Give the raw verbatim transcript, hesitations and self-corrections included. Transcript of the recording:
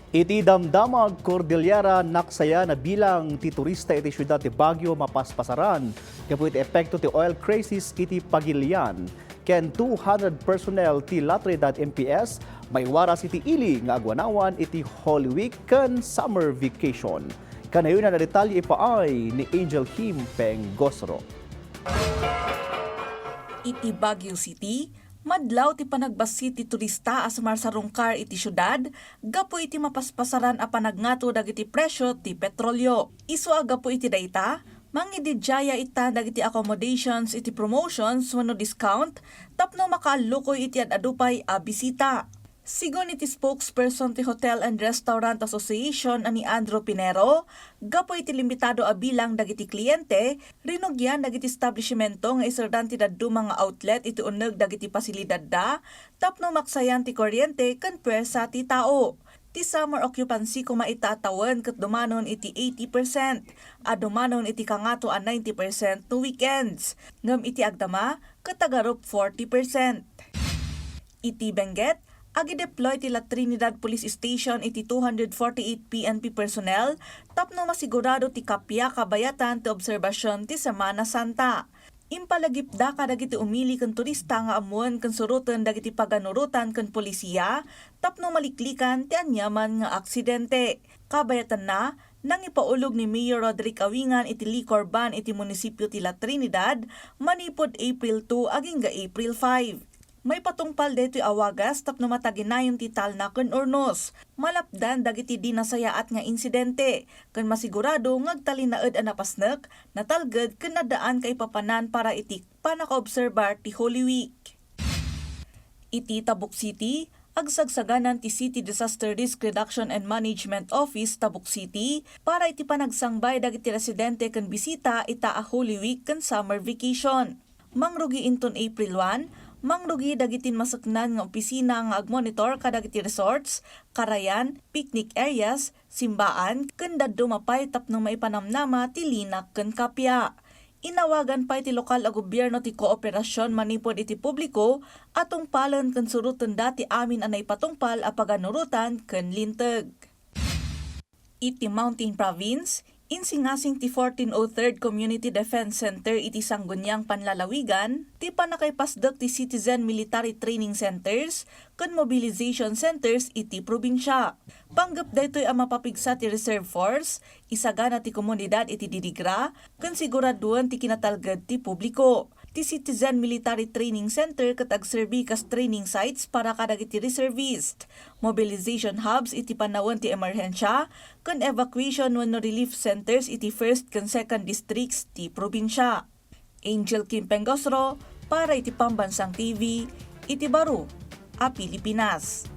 Iti Damdamag, Cordillera, naksayan a bilang ti turista iti siudad ti Baguio mapaspasaran gapu iti epekto ti oil crisis iti pagilian. Ken two hundred personnel ti La Trinidad M P S maiwaras iti ili nga agwanawan iti Holy Week ken summer vacation. Kanayon a detalye ipaay ni Angel Kim Pengosro. Iti Baguio City, madlaw ti panagbassit ti turista a sumarsarungkar iti siudad gapu iti mapaspasaran a panagngato dagiti presio ti petrolio. Isu a gapu iti dayta, mangididiaya ita dagiti accommodations iti promotions wenno discount tapno makaallukoy iti ad-adu pay a bisita. Sigun iti spokesperson ti Hotel and Restaurant Association a ni Andrew Pinero, gapu iti limitado a bilang dagiti kliyente, rinugian dagiti establishmento nga iserdan ti dadduma nga outlet iti uneg dagiti pasilidadda tapno maksayan ti kuryente ken puersa ti tao. Ti summer occupancy koma ita a tawen ket dumanon iti eighty percent, a dumanon iti kangato a ninety percent no weekends, ngem iti agdama ket agarup forty percent. Iti Benguet, agideploy ti La Trinidad Police Station iti two hundred forty-eight P N P personnel tapno masigurado ti kappia kabayatan ti obserbasion ti Semana Santa. Impalagipda kadagiti umili ken turista nga ammoen ken suroten dagiti paganurotan ken polisiya tapno maliklikan ti aniaman nga aksidente. Kabayatanna, nangipaulog ni Mayor Roderick Awingan iti liquor ban iti munisipio ti La Trinidad manipud April two agingga April five. Maipatungpal daytoy a wagas tapno mataginayon ti talna ken urnos, malapdan dagiti di nasayaat nga insidente, ken masigurado nga agtalinaed a napasnek, natalged ken addaan kaipapanan para iti panakaobserbar ti Holy Week. Iti Tabuk City, agsagsaganan ti City Disaster Risk Reduction and Management Office, Tabuk City, para iti panagsangbay dagiti residente ken bisita ita a Holy Week ken summer vacation. Mangrugi inton April one, mangrugi dagiti maseknan nga opisina nga agmonitor kadagiti resorts, karayan, picnic areas, simbaan, ken dadduma pay tapno maipanamnama ti linak ken kappia. Inawagan pay ti lokal a gobierno ti kooperasion manipud iti publiko a tungpalen ken surotenda ti amin a naipatungpal a paganurotan ken linteg. Iti Mountain Province, insingasing ti fourteen oh third Community Defense Center iti Sangguniang Panlalawigan ti pannakaipasdek ti Citizen Military Training Centers ken Mobilization Centers iti probinsia. Panggep daytoy a mapapigsa ti reserve force, isagana ti komunidad iti didigra, ken siguradoen ti kinatalged ti publiko. Ti Citizen Military Training Center ket agserbi kas training sites para kadagiti reservist, mobilization hubs iti panawen ti emerhensia, ken evacuation wenno relief centers iti first ken second districts ti probinsia. Angel Kim Pengosro para iti Pambansang T V iti baro a Pilipinas.